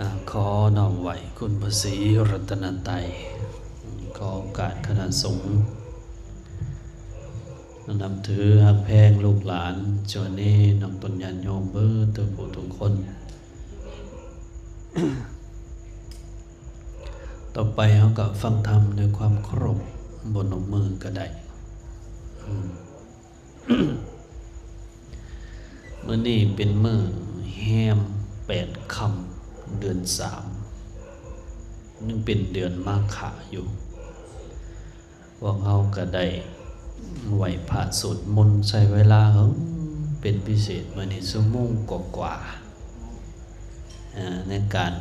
ຂໍນ້ອມໄຫວ້ຄຸນພະສີລັດຕະນະໄຕ, ຂໍໂອກາດຄະນະສົງ ນັບຖືຮັກແພງລູກຫຼານ ສາມະເນນ ນ້ອງຕົນ ຍາດໂຍມເບິດທຸກຜູ້ທຸກຄົນ. ຕໍ່ໄປເຮົາກໍຟັງທຳດ້ວຍຄວາມເຄົາລົບ, ບໍ່ນົບມືກໍໄດ້. ອືມ ມື້ນີ້ເປັນມື້ແຮມແປດຄ່ຳ ເດືອນສາມ ຍັງເປັນເດືອນມາຂະຢູ່. ພວກເຮົາກໍໄດ້ໄຫວ້ພະສວດມົນ ໃຊ້ເວລາເຫິງເປັນພິເສດ ມື້ນີ້ຊົ່ວໂມງກວ່າໆ ໃນການ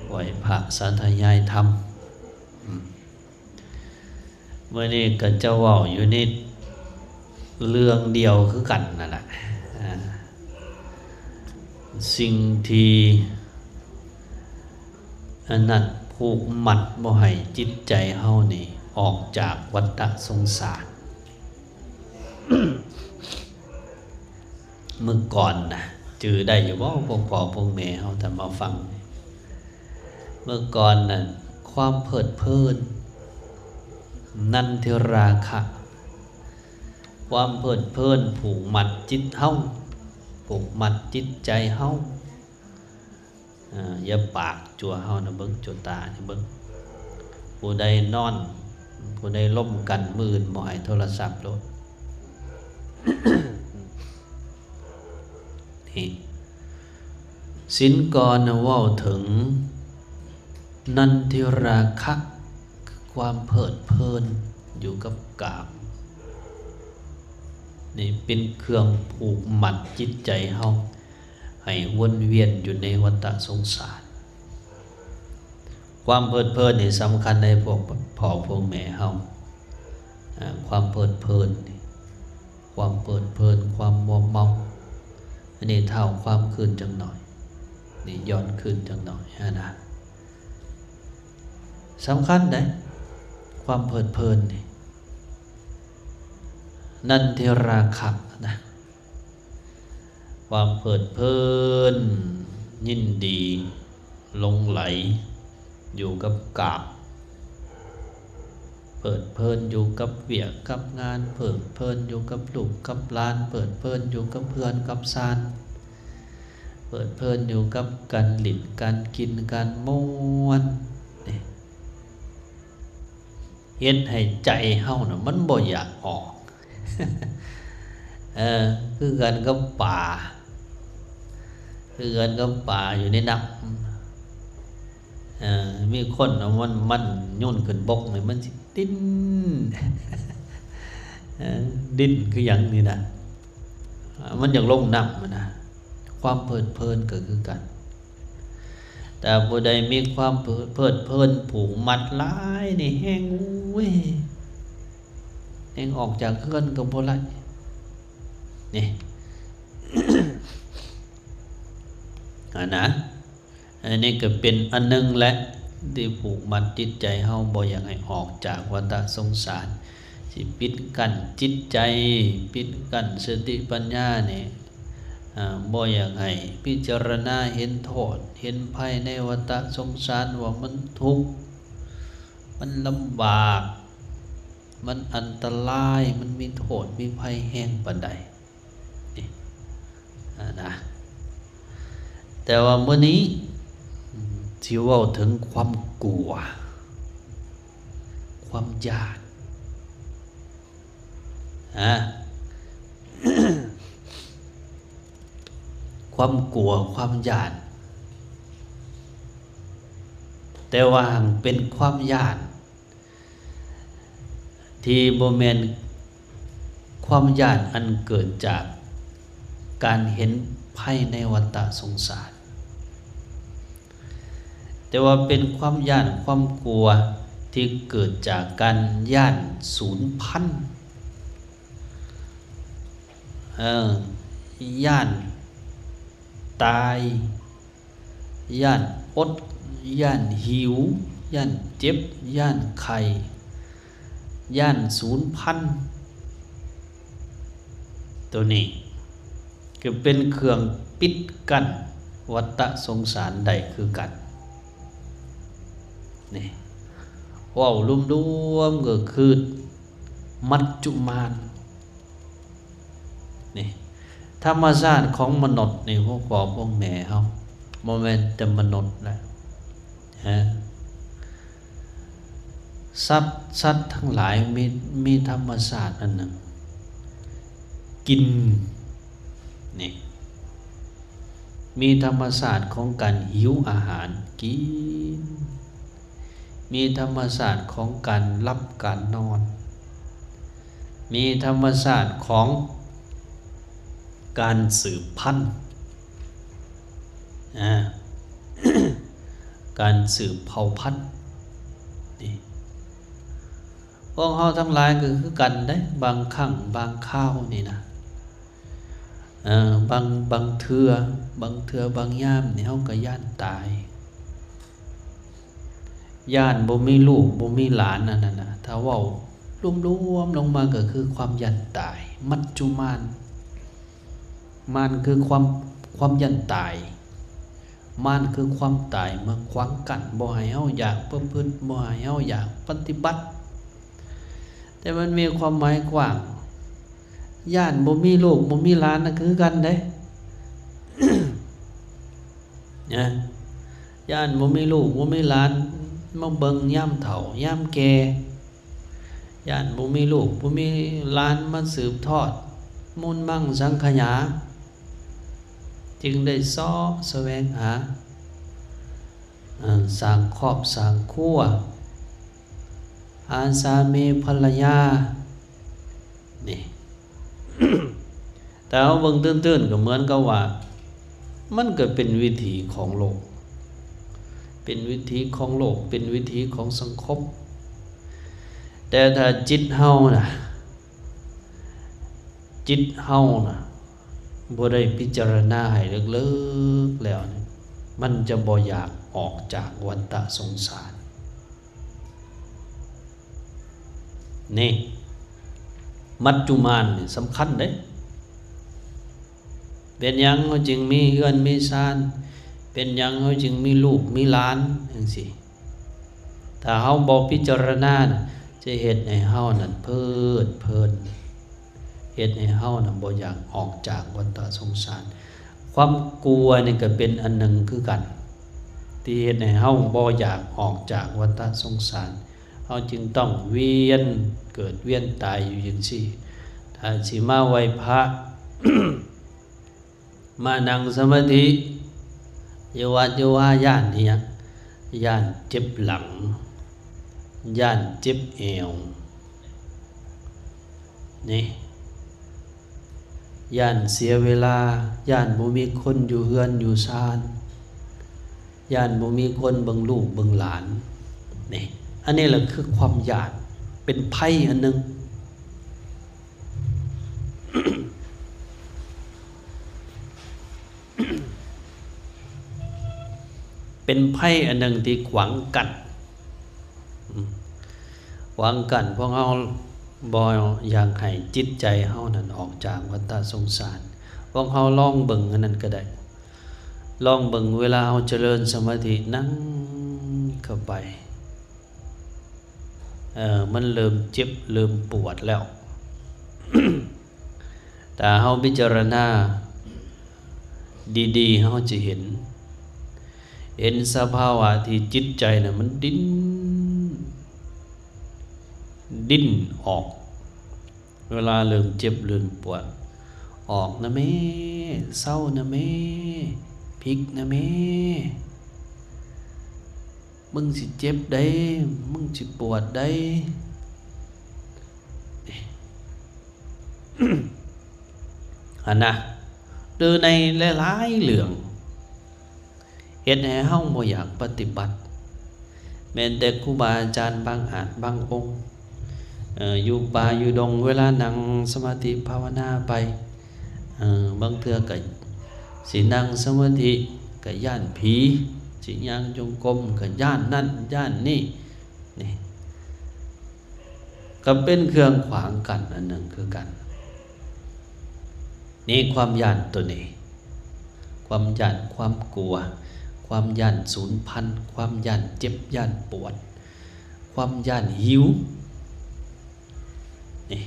ໄຫວ້ພະສາທະຍາຍທຳ. ອືມ ມື້ນີ້ກໍຈະເວົ້າຢູ່ໃນເລື່ອງດຽວຄືກັນນັ້ນລະ, ອາ ສິ່ງທີ່ອັນນັ້ນ ຜູກມັດບໍ່ໃຫ້ຈິດໃຈເຮົານີ້ອອກຈາກວັດຕະສົງສານ. ເມື່ອກ່ອນນະ ຈື່ໄດ້ຢູ່ບໍ່ ພວກພໍ່ພວກແມ່ເຮົາ ທ່ານມາຟັງ? ເມື່ອກ່ອນນັ້ນ ຄວາມເພີດເພີນ ນັນທິລາຄະ, ຄວາມເພີດເພີນຜູກມັດຈິດເຮົາ, ຜູກມັດຈິດໃຈເຮົາ. ເອີ ຢ່າປາກຈົວເຮົານະເບິ່ງ, ຈົວຕານີ້ເບິ່ງ. ຜູ້ໃດນອນ, ຜູ້ໃດລົມກັນ ມື້ອື່ນບໍ່ໃຫ້ໂທລະສັບໂລດ. ນີ້ ສິນກ່ອນນະເວົ້າເຖິງນັນທິລາຄະ ຄືຄວາມເພີດເພີນຢູ່ກັບກາມ. ນີ້ເປັນເຄື່ອງຜູກມັດຈິດໃຈເຮົາ ໃຫ້ວົນວຽນຢູ່ໃນວັດຕະສົງສານ. ຄວາມເພີດເພີນນີ້ສຳຄັນໃດ ພວກພໍ່ພວກແມ່ເຮົາ. ອາ ຄວາມເພີດເພີນນີ້ ຄວາມເພີດເພີນ ຄວາມມົວເມົາ. ອັນນີ້ທ້າວຄວາມຄືນຈັກໜ້ອຍ, ນີ້ຍ້ອນຄືນຈັກໜ້ອຍຫັ້ນນະ. ສຳຄັນໃດ ຄວາມເພີດເພີນນີ້ ນັນທິລາຄະນະ. ຄວາມເພີດເພີນຍິນດີຫຼົງໄຫຼຢູ່ກັບກາມ, ເພີດເພີນຢູ່ກັບວຽກກັບງານ, ເພີດເພີນຢູ່ກັບລູກກັບຫຼານ, ເພີດເພີນຢູ່ກັບເຮືອນກັບຊານ, ເພີດເພີນຢູ່ກັບການຫຼິ້ນການກິນການມ່ວນ. ນີ້ ເຮັດໃຫ້ໃຈເຮົານະ ມັນບໍ່ຢາກອອກ. ເອີ ຄືກັນກັບປາ, ຄືກັນກັບປາຢູ່ໃນນ້ຳ. ເອີ ມີຄົນເອົາມັນ ມັນໂຍນຂຶ້ນບົກນີ້ ມັນຊິດີ້ນ, ເອີ ດີ້ນຄືຫຍັງນີ້ນະ, ມັນຢາກລົງນ້ຳຫັ້ນນະ. ຄວາມເພີດເພີນກໍຄືກັນ. ແຕ່ຜູ້ໃດມີຄວາມເພີດເພີນຜູກມັດຫຼາຍນີ້ແຮງ ໂອ້ຍ ແຮງອອກຈາກເຮືອນກໍບໍ່ໄດ້ ນີ້ ຫັ້ນນະ. ອັນນີ້ກໍເປັນອັນໜຶ່ງແຫຼະ ທີ່ຜູກມັດຈິດໃຈເຮົາ ບໍ່ຢາກໃຫ້ອອກຈາກວັດຕະສົງສານ. ຊິປິດກັ້ນຈິດໃຈ, ປິດກັ້ນສະຕິປັນຍານີ້ ອາ ບໍ່ຢາກໃຫ້ພິຈາລະນາເຫັນໂທດເຫັນໄພໃນວັດຕະສົງສານ ວ່າມັນທຸກ, ມັນລຳບາກ, ມັນອັນຕະລາຍ, ມັນມີໂທດມີໄພແຮງປານໃດ. ນີ້ ອາ ນະ ແຕ່ວ່າມື້ນີ້ຊິເວົ້າເຖິງຄວາມກົວ, ຄວາມຢ້ານ ອາ ຄວາມກົວ, ຄວາມຢ້ານ, ແຕ່ວ່າເປັນຄວາມຢ້ານ ທີ່ບໍ່ແມ່ນຄວາມຢ້ານອັນເກີດຈາກການເຫັນໄພໃນວັດຕະສົງສານ, ແຕ່ວ່າເປັນຄວາມຢ້ານ, ຄວາມກົວທີ່ເກີດຈາກການຢ້ານສູນພັນ, ເອີ ຢ້ານຕາຍ. ຢ້ານອົດ, ຢ້ານຫິວ, ຢ້ານເຈັບ, ຢ້ານໄຂ້, ຢ້ານສູນພັນ. ໂຕນີ້ກໍເປັນເຄື່ອງປິດກັ້ນ ວັດຕະສົງສານໄດ້ຄືກັນ. ນີ້ ເວົ້າລວມໆກໍຄືມັດຈຸມານ. ນີ້ ທຳມະຊາດຂອງມະນຸດນີ້ ພວກພໍ່ພວກແມ່ເຮົາ ບໍ່ແມ່ນແຕ່ມະນຸດນະ ຮະ ສັດ ສັດທັງຫຼາຍມີ ມີທຳມະຊາດອັນໜຶ່ງ ກິນ ນີ້ ມີທຳມະຊາດຂອງການຫິວອາຫານ ກິນ ມີທຳມະຊາດຂອງການຫຼັບການນອນ ມີທຳມະຊາດຂອງການສືບພັນ ອາ ການສືບເຜົ່າພັນ ນີ້ ພວກເຮົາທັງຫຼາຍກໍຄືກັນເດ້ ບາງຄັ້ງບາງຄາວນີ້ນະ ເອີ ບາງ ບາງເທື່ອ ບາງເທື່ອບາງຍາມນີ້ເຮົາກໍຢ້ານຕາຍ ຢ້ານບໍ່ມີລູກບໍ່ມີຫຼານ ອັນນັ້ນນະ ຖ້າເວົ້າລວມໆລົງມາກໍຄືຄວາມຢ້ານຕາຍ ມັດຈຸມານ ມານຄືຄວາມ ຄວາມຢ້ານຕາຍ ມານຄືຄວາມຕາຍມາຂວາງກັ້ນ ບໍ່ໃຫ້ເຮົາຢາກປະພຶດ ບໍ່ໃຫ້ເຮົາຢາກປະຕິບັດ. ແຕ່ມັນມີຄວາມໝາຍກວ້າງ ຢ້ານບໍ່ມີລູກບໍ່ມີຫຼານນະ ຄືກັນເດ້ ນະ ຢ້ານບໍ່ມີລູກບໍ່ມີຫຼານມາເບິ່ງຍາມເຖົ້າຍາມແກ່ ຢ້ານບໍ່ມີລູກບໍ່ມີຫຼານມາສືບທອດມູນມັງສັງຂະຫຍາ ຈຶ່ງໄດ້ເຊາະສະແຫວງຫາ ເອີ ສ້າງຄອບສ້າງຄົວ ຫາສາມີພັນລະຍາ ນີ້ ແຕ່ເຮົາເບິ່ງຕື່ນໆ ກໍເໝືອນກັບວ່າ ມັນກໍເປັນວິຖີຂອງໂລກ ເປັນວິຖີຂອງໂລກ ເປັນວິຖີຂອງສັງຄົມ. ແຕ່ຖ້າຈິດເຮົານະ ຈິດເຮົານະ ບໍ່ໄດ້ພິຈາລະນາໃຫ້ເລິກໆແລ້ວ ມັນຈະບໍ່ຢາກອອກຈາກວັນຕະສົງສານ. ນີ້ ມັດຈຸມານນີ້ສຳຄັນເດ້. ເປັນຫຍັງເຮົາຈຶ່ງມີເຮືອນມີຊານ? ເປັນຫຍັງເຮົາຈຶ່ງມີລູກມີຫຼານ? ຈັ່ງຊີ້ ຖ້າເຮົາບໍ່ພິຈາລະນານະ ຈະເຮັດໃຫ້ເຮົານັ້ນເພີດເພີນ ເຮັດໃຫ້ເຮົານະບໍ່ຢາກອອກຈາກວັນຕະສົງສານ. ຄວາມກົວນີ້ກໍເປັນອັນໜຶ່ງຄືກັນ ທີ່ເຮັດໃຫ້ເຮົາບໍ່ຢາກອອກຈາກວັນຕະສົງສານ. ເຮົາຈຶ່ງຕ້ອງວຽນເກີດວຽນຕາຍຢູ່ຈັ່ງຊີ້. ຖ້າຊິມາໄຫວ້ພະ ມານັ່ງສະມາທິຢູ່ວັດຢູ່ວາ ຢ້ານອີ່ຫຍັງ? ຢ້ານເຈັບຫຼັງ ຢ້ານເຈັບແອວ ນີ້ ຢ້ານເສຍເວລາ ຢ້ານບໍ່ມີຄົນຢູ່ເຮືອນຢູ່ຊານ ຢ້ານບໍ່ມີຄົນເບິ່ງລູກເບິ່ງຫຼານ ນີ້ ອັນນີ້ລະຄືຄວາມຢ້ານ ເປັນໄພອັນໜຶ່ງ. ເປັນໄພອັນໜຶ່ງທີ່ຂວາງກັ້ນ ຂວາງກັ້ນພວກເຮົາບໍ່ຢາກໃຫ້ຈິດໃຈເຮົານັ້ນອອກຈາກວັນຕະສົງສານ. ພວກເຮົາລອງເບິ່ງອັນນັ້ນກໍໄດ້ ລອງເບິ່ງເວລາເຮົາຈະເລີນສະມາທິ ນັ່ງເຂົ້າໄປ ເອີ ມັນເລີ່ມເຈັບເລີ່ມປວດແລ້ວ. ຖ້າເຮົາພິຈາລະນາດີໆ ເຮົາຈະເຫັນ ເຫັນສະພາວະທີ່ຈິດໃຈນະ ມັນດີ້ນ ດີ້ນອອກ ເວລາເລີ່ມເຈັບເລີ່ມປວດ ອອກນະແມ່ ເຊົານະແມ່ ພິກນະແມ່ ມຶງຊິເຈັບໃດ໋ ມຶງຊິປວດໃດ໋ ຫັ້ນນະ ຫຼືໃນຫຼາຍໆເລື່ອງ ເຮັດໃຫ້ເຮົາບໍ່ຢາກປະຕິບັດ. ແມ່ນແຕ່ຄູບາອາຈານບາງອາດບາງອົງ ເອີ ຢູ່ປ່າຢູ່ດົງ ເວລານັ່ງສະມາທິພາວະນາໄປ ເອີ ບາງເທື່ອກໍຊິນັ່ງສະມາທິກໍຢ້ານຜີ ຊິຍ່າງຈົງກົມກໍຢ້ານນັ້ນຢ້ານນີ້ ນີ້ ກໍເປັນເຄື່ອງຂວາງກັ້ນອັນໜຶ່ງຄືກັນ. ນີ້ຄວາມຢ້ານໂຕນີ້ ຄ ວາມຢ້ານຄວາມກົວ, ຄວາມຢ້ານສູນພັນ, ຄວາມຢ້ານເຈັບຢ້ານປວດ, ຄວາມຢ້ານຫິວ. ນີ້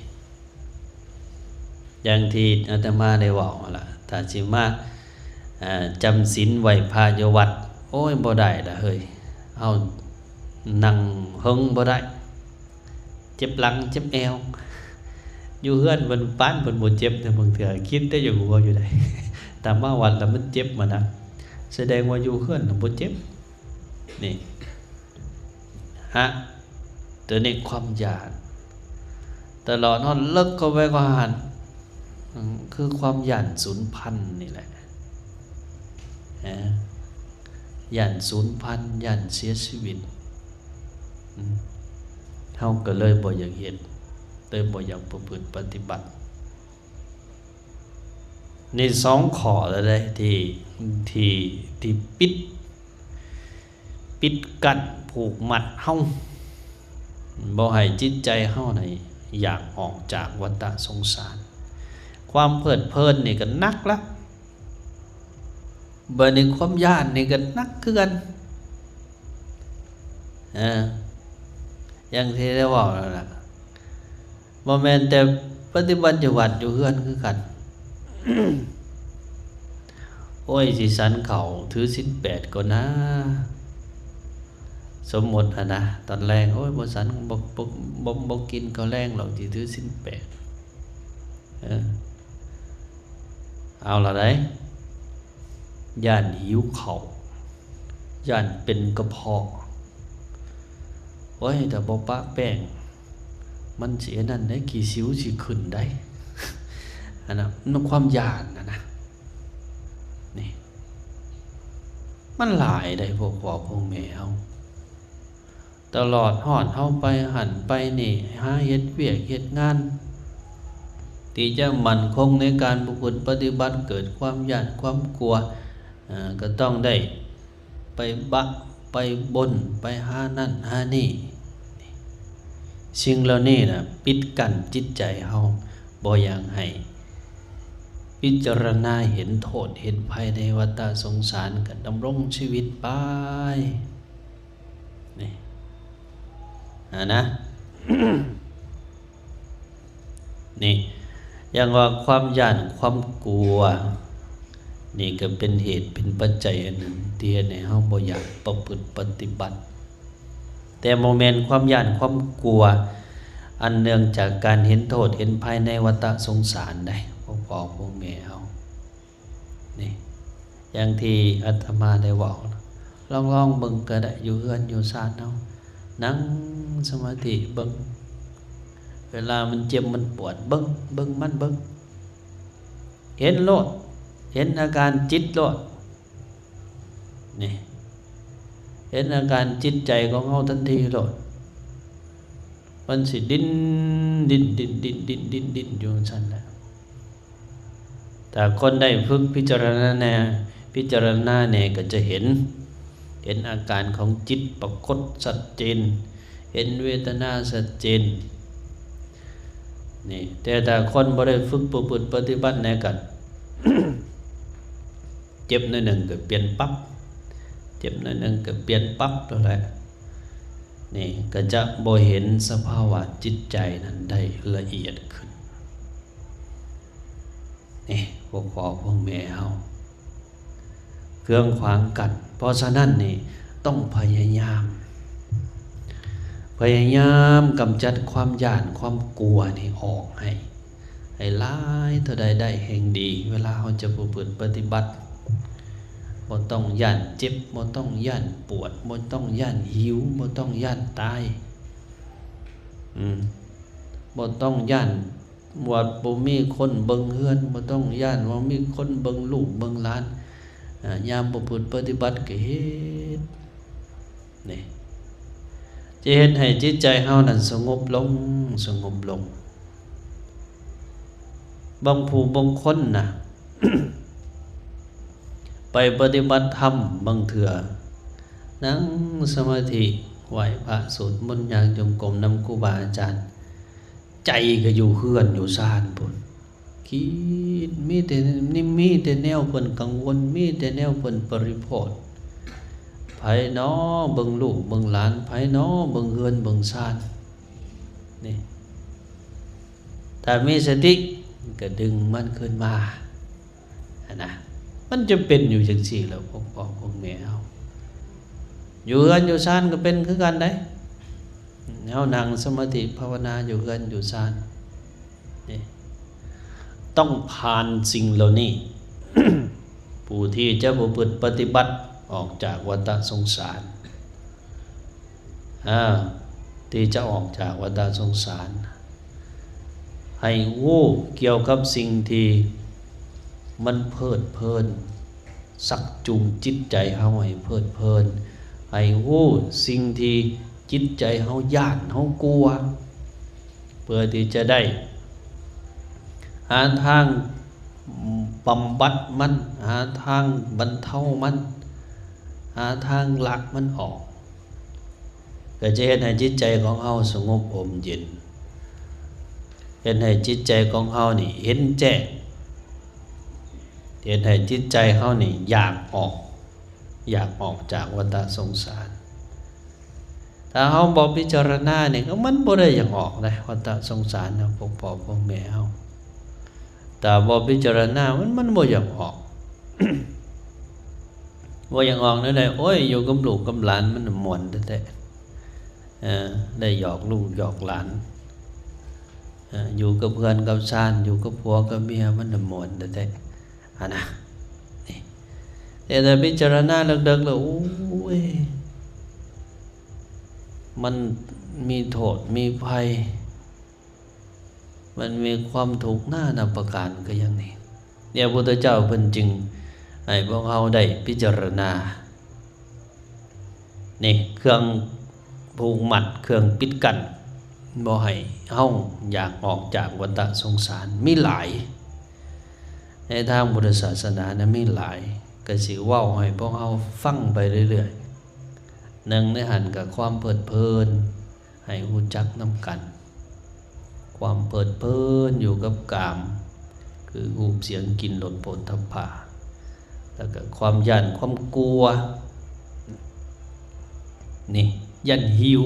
ຢ່າງທີ່ອາດຕະມາໄດ້ເວົ້າຫັ້ນລະ, ຖ້າຊິມາ ເອີ ຈຳສິນໄຫວ້ພະຢູ່ວັດ, ໂອ້ຍ ບໍ່ໄດ້ລະເຮີ້ຍ, ເຮົານັ່ງເຫິງບໍ່ໄດ້, ເຈັບຫຼັງເຈັບແອວ. ຢູ່ເຮືອນເພິ່ນປານເພິ່ນບໍ່ເຈັບເດ້, ບາງເທື່ອຄິດແຕ່ຢາກຫົວຢູ່ໃດ, ແຕ່ມາວັດລະມັນເຈັບມານະ, ສະແດງວ່າຢູ່ເຮືອນນະບໍ່ເຈັບ. ນີ້ ຮະ ຕົວນີ້ຄວາມຢ້ານ, ຕະຫຼອດຮອດເລິກເຂົ້າໄປກວ່າຫັ້ນ ອືມ ຄືຄວາມຢ້ານສູນພັນນີ້ແຫຼະ, ຮະ ຢ້ານສູນພັນ, ຢ້ານເສຍຊີວິດ. ອືມ ເຮົາກໍເລີຍບໍ່ຢາກເຮັດ, ເລີຍບໍ່ຢາກປະພຶດປະຕິບັດ. ນີ້ສອງຂໍ້ແລ້ວເດ້ ທີ່ ທີ່ ທີ່ປິດ ປິດກັ້ນຜູກມັດເຮົາ, ບໍ່ໃຫ້ຈິດໃຈເຮົານີ້ຢາກອອກຈາກວັດຕະສົງສານ. ຄວາມເພີດເພີນນີ້ກໍໜັກລະ, ບາດນີ້ຄວາມຢ້ານນີ້ກໍໜັກຄືກັນ. ເອີ ຢ່າງທີ່ໄດ້ເວົ້ານັ້ນລະ, ບໍ່ແມ່ນແຕ່ປະຕິບັດຢູ່ວັດຢູ່ເຮືອນຄືກັນ. ໂອ້ຍ ຊິສັນເຂົ້າ ຖືສິນແປດກ່ອນນາ, ສົມມຸດຫັ້ນນະ, ຕອນແລງ ໂອ້ຍ ບໍ່ສັນ ບໍ່ ບໍ່ ບໍ່ ບໍ່ກິນເຂົ້າແລງດອກ, ຊິຖືສິນແປດ. ເອີ ເອົາລະໃດ໋, ຢ້ານຫິວເຂົ້າ, ຢ້ານເປັນກະເພາະ. ໂອ້ຍ ຖ້າບໍ່ປະແປ້ງ ມັນຊິອັນນັ້ນເດ້, ຂີ້ສິວຊິຂຶ້ນໄດ໋. ອັນນັ້ນ ມັນຄວາມຢ້ານຫັ້ນນະ. ນີ້ ມັນຫຼາຍໃດ໋ ພວກພໍ່ພວກແມ່ເຮົາ, ຕະຫຼອດຮອດເຮົາໄປຫັ້ນໄປນີ້, ຫາເຮັດວຽກເຮັດງານ ທີ່ຈະໝັ້ນຄົງໃນການປະພຶດປະຕິບັດ, ເກີດຄວາມຢ້ານຄວາມກົວ, ເອີ ກໍຕ້ອງໄດ້ ໄປບະ ໄປບົນ ໄປຫານັ້ນຫານີ້. ສິ່ງເຫຼົ່ານີ້ນະ ປິດກັ້ນຈິດໃຈເຮົາ, ບໍ່ຢາກໃຫ້ພິຈາລະນາເຫັນໂທດເຫັນໄພໃນວັດຕະສົງສານ, ກໍດຳລົງຊີວິດໄປ. ນີ້ ຫັ້ນນະ. ນີ້ ຢ່າງວ່າຄວາມຢ້ານຄວາມກົວ ນີ້ກໍເປັນເຫດເປັນປັດໄຈອັນໜຶ່ງ ທີ່ເຮັດໃຫ້ເຮົາບໍ່ຢາກປະພຶດປະຕິບັດ. ແຕ່ບໍ່ແມ່ນຄວາມຢ້ານຄວາມກົວ ອັນເນື່ອງຈາກການເຫັນໂທດເຫັນໄພໃນວັດຕະສົງສານໃດ໋ ພວກພໍ່ພວກແມ່ເຮົາ. ນີ້ ຢ່າງທີ່ອາດຕະມາໄດ້ເວົ້າ, ລອງ ລອງເບິ່ງກໍໄດ້, ຢູ່ເຮືອນຢູ່ຊານເຮົາ ນັ່ງສະມາທິເບິ່ງ, ເວລາມັນເຈັບມັນປວດ ເບິ່ງ ເບິ່ງມັນເບິ່ງ, ເຫັນໂລດ, ເຫັນອາການຈິດໂລດ. ນີ້ ເຫັນອາການຈິດໃຈຂອງເຮົາທັນທີໂລດ, ມັນຊິດີ້ນ ດີ້ນ ດີ້ນ ດີ້ນ ດີ້ນ ດີ້ນ ດີ້ນຢູ່ຊັ້ນແຫຼະ. ຖ້າຄົນໄດ້ຝຶກພິຈາລະນາແນ່ ພິຈາລະນາແນ່ກໍຈະເຫັນ, ເຫັນອາການຂອງຈິດປາກົດຊັດເຈນ, ເຫັນເວທະນາຊັດເຈນ. ນີ້ ແຕ່ຖ້າຄົນບໍ່ໄດ້ຝຶກປະພຶດປະຕິບັດແນ່ກໍ ເຈັບໜ້ອຍໜຶ່ງກໍປ່ຽນປັບ, ເຈັບໜ້ອຍໜຶ່ງກໍປ່ຽນປັບໂລດແຫຼະ. ນີ້ກໍຈະບໍ່ເຫັນສະພາວະຈິດໃຈນັ້ນໄດ້ລະອຽດຂຶ້ນ. ນີ້ ພວກພໍ່ພວກແມ່ເຮົາ ເຄື່ອງຂວາງກັ້ນ. ເພາະສະນັ້ນນີ້ ຕ້ອງພະຍາຍາມ, ພະຍາຍາມກຳຈັດຄວາມຢ້ານຄວາມກົວນີ້ອອກໃຫ້ ໃຫ້ຫຼາຍເທົ່າໃດໄດ້ແຮ່ງດີ. ເວລາເຮົາຈະປະພຶດປະຕິບັດ ບໍ່ຕ້ອງຢ້ານເຈັບ, ບໍ່ຕ້ອງຢ້ານປວດ, ບໍ່ຕ້ອງຢ້ານຫິວ, ບໍ່ຕ້ອງຢ້ານຕາຍ, ອືມ ບໍ່ຕ້ອງຢ້ານວ່າບໍ່ມີຄົນເບິ່ງເຮືອນ, ບໍ່ຕ້ອງຢ້ານວ່າມີຄົນເບິ່ງລູກເບິ່ງຫຼານ. ອາ ຍາມປະພຶດປະຕິບັດກໍເຮັດ ນີ້ ຈະເຮັດໃຫ້ຈິດໃຈເຮົານັ້ນສະຫງົບລົງ, ສະຫງົບລົງ. ບາງຜູ້ບາງຄົນນະ ໄປປະຕິບັດທຳ ບາງເທື່ອນັ່ງສະມາທິ ໄຫວ້ພະ ສວດມົນ ຍ່າງຈົງກົມນຳຄູບາອາຈານ, ໃຈກໍຢູ່ເຮືອນຢູ່ຊານພຸ້ນ. ຄິດ ມີແຕ່ ມີແຕ່ແນວເພິ່ນກັງວົນ ມີແຕ່ແນວເພິ່ນປະລິພອດ ໃຜນໍເບິ່ງລູກເບິ່ງຫຼານ ໃຜນໍເບິ່ງເຮືອນເບິ່ງຊານ ນີ້ ຖ້າມີສະຕິກໍດຶງມັນຄືນມາຫັ້ນນະ ມັນຈະເປັນຢູ່ຈັ່ງຊີ້ແຫຼະ ພວກພໍ່ພວກແມ່ເຮົາ ຢູ່ເຮືອນຢູ່ຊານກໍເປັນຄືກັນໄດ໋ ເຮົານັ່ງສະມາທິພາວະນາຢູ່ເຮືອນຢູ່ຊານ ນີ້ ຕ້ອງຜ່ານສິ່ງເຫຼົ່ານີ້ ຜູ້ທີ່ຈະປະພຶດປະຕິບັດອອກຈາກວັດຕະສົງສານ ອາ ທີ່ຈະອອກຈາກວັດຕະສົງສານ ໃຫ້ຮູ້ກ່ຽວກັບສິ່ງທີ່ມັນເພີດເພີນ ຊັກຈູງຈິດໃຈເຮົາໃຫ້ເພີດເພີນ ໃຫ້ຮູ້ສິ່ງທີ່ຈິດໃຈເຮົາຢ້ານເຮົາກົວ ເພື່ອທີ່ຈະໄດ້ຫາທາງບຳບັດມັນ ຫາທາງບັນເທົາມັນ ຫາທາງລາກມັນອອກ ກໍຈະເຮັດໃຫ້ຈິດໃຈຂອງເຮົາສະຫງົບຮົ່ມເຢັນ ເຮັດໃຫ້ຈິດໃຈຂອງເຮົານີ້ເຫັນແຈ້ງ ເຮັດໃຫ້ຈິດໃຈເຮົານີ້ຢາກອອກ ຢາກອອກຈາກວັດຕະສົງສານ ຖ້າເຮົາບໍ່ພິຈາລະນານີ້ ກໍມັນບໍ່ໄດ້ຢາກອອກເດ້ ວັດຕະສົງສານນະ ພວກພໍ່ພວກແມ່ເຮົາ ຖ້າບໍ່ພິຈາລະນາ ມັນ ມັນບໍ່ຢາກອອກ ບໍ່ຢາກອອກແນວໃດ ໂອ້ຍ ຢູ່ກັບລູກກັບຫຼານມັນມ່ວນແທ້ໆ ເອີ ໄດ້ຫຍອກລູກຫຍອກຫຼານ ເອີ ຢູ່ກັບເຮືອນກັບຊານ ຢູ່ກັບຜົວກັບເມຍມັນນະມ່ວນແທ້ໆ ຫັ້ນນະ ນີ້ ແຕ່ຖ້າພິຈາລະນາເລິກໆແລ້ວ ໂອ້ຍ ມັນມີໂທດມີໄພ ມັນມີຄວາມທຸກນານາປະການຄືຫຍັງນີ້ ພະພຸດທະເຈົ້າເພິ່ນຈຶ່ງໃຫ້ພວກເຮົາໄດ້ພິຈາລະນາ ນີ້ ເຄື່ອງຜູກມັດ ເຄື່ອງປິດກັ້ນ ບໍ່ໃຫ້ເຮົາຢາກອອກຈາກວັດຕະສົງສານ ມີຫຼາຍ ໃນທາງພຸດທະສາສະໜານະ ມີຫຼາຍ ກໍຊິເວົ້າໃຫ້ພວກເຮົາຟັງໄປເລື້ອຍໆ ໜຶ່ງໃນຫັ້ນກໍຄວາມເພີດເພີນ ໃຫ້ຮູ້ຈັກນຳກັນ ຄວາມເພີດເພີນຢູ່ກັບກາມ ຄືຮູບ ສຽງ ກິ່ນ ລົດ ໂຜດຖັບພະ ແລ້ວກໍຄວາມຢ້ານ ຄວາມກົວ ນີ້ ຢ້ານຫິວ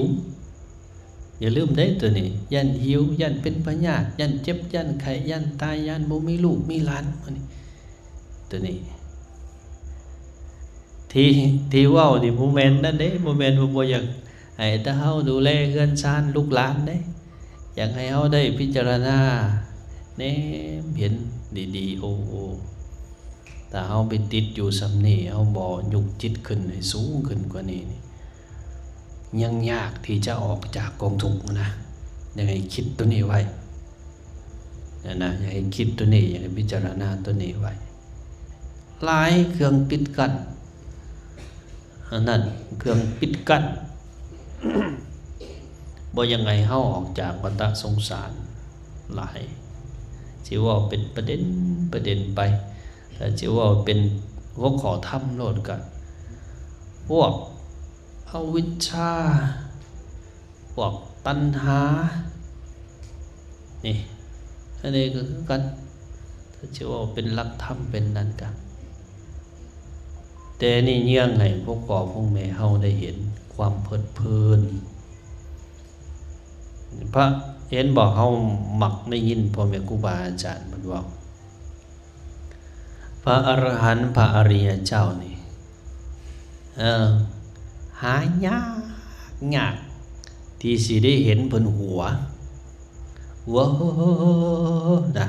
ຢ່າລືມເດ້ໂຕນີ້ ຢ້ານຫິວ ຢ້ານເປັນພະຍາດ ຢ້ານເຈັບ ຢ້ານໄຂ້ ຢ້ານຕາຍ ຢ້ານບໍ່ມີລູກມີຫຼານ ໂຕນີ້ ທີ່ ທີ່ເວົ້ານີ້ບໍ່ແມ່ນນັ້ນເດ້ ບໍ່ແມ່ນວ່າບໍ່ຢາກໃຫ້ແຕ່ເຮົາດູແລເຮືອນຊານລູກຫຼານເດ້ ຢາກໃຫ້ເຮົາໄດ້ພິຈາລະນາແນມເຫັນດີໆ ໂອ້ ໂອ້ ຖ້າເຮົາໄປຕິດຢູ່ສ່ຳນີ້ ເຮົາບໍ່ຍົກຈິດຂຶ້ນໃຫ້ສູງຂຶ້ນກວ່ານີ້ນີ້ ຍັງຍາກທີ່ຈະອອກຈາກກອງທຸກນະ ຢາກໃຫ້ຄິດໂຕນີ້ໄວ້ ນະ ນະ ຢາກໃຫ້ຄິດໂຕນີ້ ຢາກໃຫ້ພິຈາລະນາໂຕນີ້ໄວ້ ຫຼາຍເຄື່ອງປິດກັ້ນ ອັນນັ້ນ ເຄື່ອງປິດກັ້ນ ບໍ່ຢາກໃຫ້ເຮົາອອກຈາກວັດຕະສົງສານຫຼາຍ ຊິເວົ້າເປັນປະເດັນ ປະເດັນໄປ ຖ້າຊິເວົ້າເປັນຫົວຂໍ້ທຳໂລດ ກະພວກອະວິດຊາ ພວກຕັນຫາ ນີ້ ອັນນີ້ກໍຄືກັນ ຖ້າຈະເວົ້າເປັນຫຼັກທຳເປັນນັ້ນກະ ແຕ່ນີ້ເຍືອງໃຫ້ພວກພໍ່ພວກແມ່ເຮົາໄດ້ເຫັນຄວາມເພີດເພີນ ພະ ເຫັນບໍ່ ເຮົາມັກໄດ້ຍິນພໍ່ແມ່ຄູບາອາຈານເພິ່ນເວົ້າ ພະອະລະຫັນ ພະອະລິຍະເຈົ້ານີ້ ເອີ ຫາຍາກ ຍາກທີ່ຊິໄດ້ເຫັນເພິ່ນຫົວ ຫົວນະ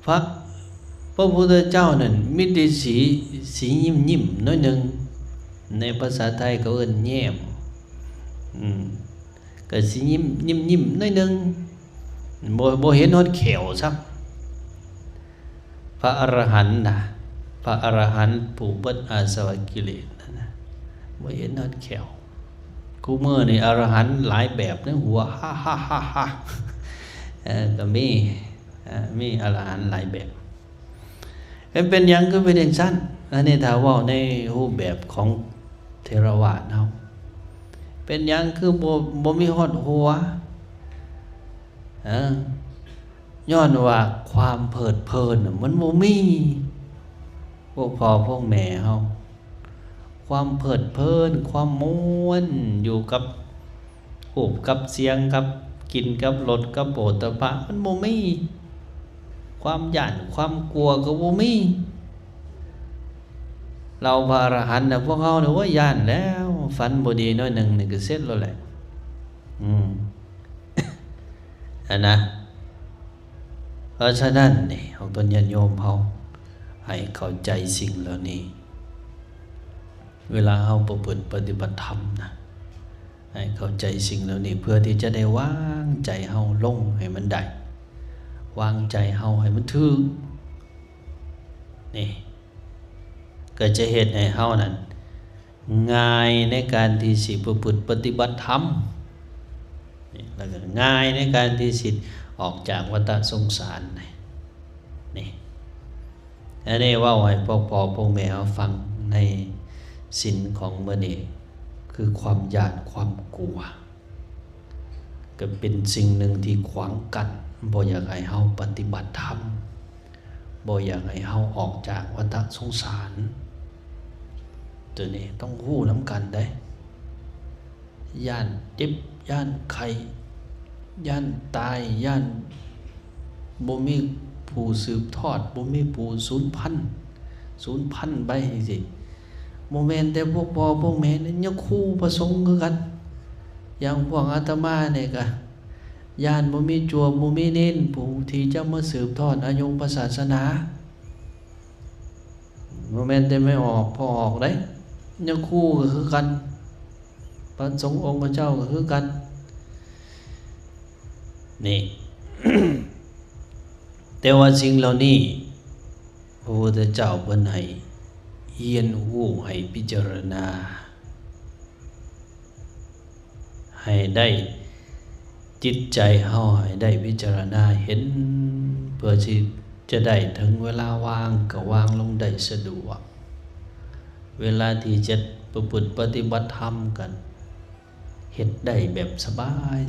ພະ ພະພຸດທະເຈົ້ານັ້ນມີແຕ່ສີ ສີຍິ້ມໆໜ້ອຍໜຶ່ງ ໃນພາສາໄທເຂົາເອີ້ນແຍ້ມ ອືມ ກໍຊິຍິ້ມ ຍິ້ມໆໜ້ອຍໜຶ່ງ ບໍ່ ບໍ່ເຫັນຮອດແຂ້ວຊ້ຳ ພະອະລະຫັນນະ ພະອະລະຫັນຜູ້ເບິດອາສະວະກິເລດນັ້ນນະ ບໍ່ເຫັນຮອດແຂ້ວ ຄູ່ມື້ນີ້ອະລະຫັນຫຼາຍແບບນະ ຫົວ ຮາໆໆ ເອີ ກໍມີ ເອີ ມີອະລະຫັນຫຼາຍແບບ ເປັນ ເປັນຫຍັງຄືເປັນຈັ່ງຊັ້ນ? ອັນນີ້ຖ້າເວົ້າໃນຮູບແບບຂອງເຖລະວາດເຮົາ ເປັນຫຍັງຄືບໍ່ ບໍ່ມີຮອດຫົວ? ເອີ ຍ້ອນວ່າຄວາມເພີດເພີນນະມັນບໍ່ມີ. ພວກພໍ່ພວກແມ່ເຮົາ ຄວາມເພີດເພີນ ຄວາມມ່ວນ ຢູ່ກັບຮູບກັບສຽງ ກັບກິ່ນກັບລົດ ກັບໂຜດຖະພະ ມັນບໍ່ມີ. ຄວາມຢ້ານຄວາມກົວກໍບໍ່ມີ. ເຫຼົ່າພະອະລະຫັນນະ ພວກເຮົານີ້ ໂອ້ຍ ຢ້ານແລ້ວ ຝັນບໍ່ດີໜ້ອຍໜຶ່ງນີ້ກໍເສັດແລ້ວແຫຼະ. ອືມ ຫັ້ນນະ. ເພາະສະນັ້ນນີ້ ຂອງຕົນຍາດໂຍມເຮົາໃຫ້ເຂົ້າໃຈສິ່ງເຫຼົ່ານີ້ ເວລາເຮົາປະພຶດປະຕິບັດທຳນະ ໃຫ້ເຂົ້າໃຈສິ່ງເຫຼົ່ານີ້ ເພື່ອທີ່ຈະໄດ້ວາງໃຈເຮົາລົງໃຫ້ມັນໄດ້ ວາງໃຈເຮົາໃຫ້ມັນຖືກ ນີ້ ກໍຈະເຮັດໃຫ້ເຮົານັ້ນງ່າຍໃນການທີ່ຊິປະພຶດປະຕິບັດທຳ ນີ້ ແລ້ວກໍງ່າຍໃນການທີ່ຊິອອກຈາກວັດຕະສົງສານ ນີ້. ອັນນີ້ເວົ້າໃຫ້ພວກພໍ່ພວກແມ່ເຮົາຟັງໃນສິນຂອງມື້ນີ້ ຄືຄວາມຢ້ານຄວາມກົວ ກໍເປັນສິ່ງໜຶ່ງທີ່ຂວາງກັ້ນ ບໍ່ຢາກໃຫ້ເຮົາປະຕິບັດທຳ ບໍ່ຢາກໃຫ້ເຮົາອອກຈາກວັດຕະສົງສານ. ໂຕນີ້ຕ້ອງຮູ້ນຳກັນເດ້. ຢ້ານເຈັບ ຢ້ານໄຂ້ ຢ້ານຕາຍ ຢ້ານບໍ່ມີຜູ້ສືບທອດ ບໍ່ມີຜູ້ສູນພັນ ສູນພັນໄປຈັ່ງຊີ້. ບໍ່ແມ່ນແຕ່ພວກພໍ່ພວກແມ່ນະ ຍາຄູພະສົງຄືກັນ. ຢ່າງພວກອາດຕະມານີ້ກະຢ້ານບໍ່ມີຈົວ ບໍ່ມີເນນ ຜູ້ທີ່ຈະມາສືບທອດອາຍຸພະສາສະໜາ. ບໍ່ແມ່ນແຕ່ແມ່ອອກ ພໍ່ອອກເດ້ ຍາຄູກໍຄືກັນ ພະສົງອົງຄະເຈົ້າກໍຄືກັນ ນີ້. ແຕ່ວ່າສິ່ງເຫຼົ່ານີ້ ພະພຸດທະເຈົ້າເພິ່ນໃຫ້ຮຽນຮູ້ ໃຫ້ພິຈາລະນາ ໃຫ້ໄດ້ ຈິດໃຈເຮົາໃຫ້ໄດ້ພິຈາລະນາເຫັນ ເພື່ອທີ່ຈະໄດ້ເຖິງເວລາວ່າງກໍວ່າງລົງໄດ້ສະດວກ, ເວລາທີ່ຈະປະພຶດປະຕິບັດທຳກໍເຮັດໄດ້ແບບສະບາຍໆ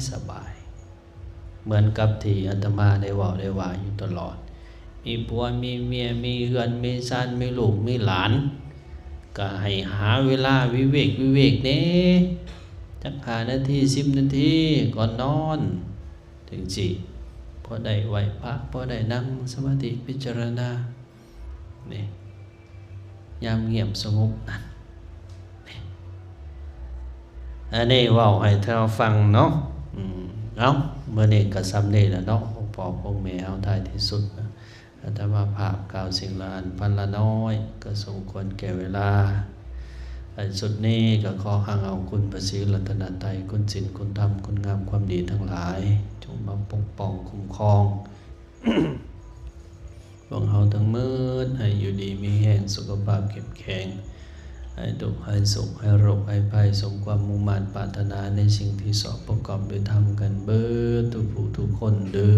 ເໝືອນກັບທີ່ອາດຕະມາໄດ້ເວົ້າໄດ້ວ່າຢູ່ຕະຫຼອດ. ມີຜົວມີເມຍ ມີເຮືອນມີຊານ ມີລູກມີຫຼານ ກໍໃຫ້ຫາເວລາວິເວກວິເວກແດ່ ຈັກຫ້ານາທີ ສິບນາທີ ກ່ອນນອນ ຈັ່ງຊີ້ ພໍໄດ້ໄຫວ້ພະ ພໍໄດ້ນັ່ງສະມາທິພິຈາລະນາ ນີ້ ຍາມງຽບສະຫງົບນັ້ນ ນີ້ ອັນນີ້ເວົ້າໃຫ້ທ່ານຟັງເນາະ. ອືມ ເອົ້າ ມື້ນີ້ກໍສ່ຳນີ້ລະເນາະ ພວກພໍ່ພວກແມ່ເຮົາ. ທ້າຍທີ່ສຸດ ອາດຕະມາພາບກ່າວສິ່ງລະອັນພັນລະນ້ອຍ ກໍສົມຄວນແກ່ເວລາ. ອັນສຸດນີ້ກໍຂໍຮັ່ງເອົາຄຸນພະສີລັດຕະນະໄຕ ຄຸນສິນ ຄຸນທຳ ຄຸນງາມຄວາມດີທັງຫຼາຍ ຈົ່ງມາປົກປ້ອງຄຸ້ມຄອງພວກເຮົາທັງໝົດ ໃຫ້ຢູ່ດີມີແຮງ ສຸຂະພາບເຂັ້ມແຂງ ໃຫ້ທຸກ ຫາຍໂສກ ຫາຍໂລກ ຫາຍໄພ ສົມຄວາມມຸ່ງມາດປາດຖະໜາ ໃນສິ່ງທີ່ຊອບປະກອບດ້ວຍທຳກັນເບິດທຸກຜູ້ທຸກຄົນເດີ.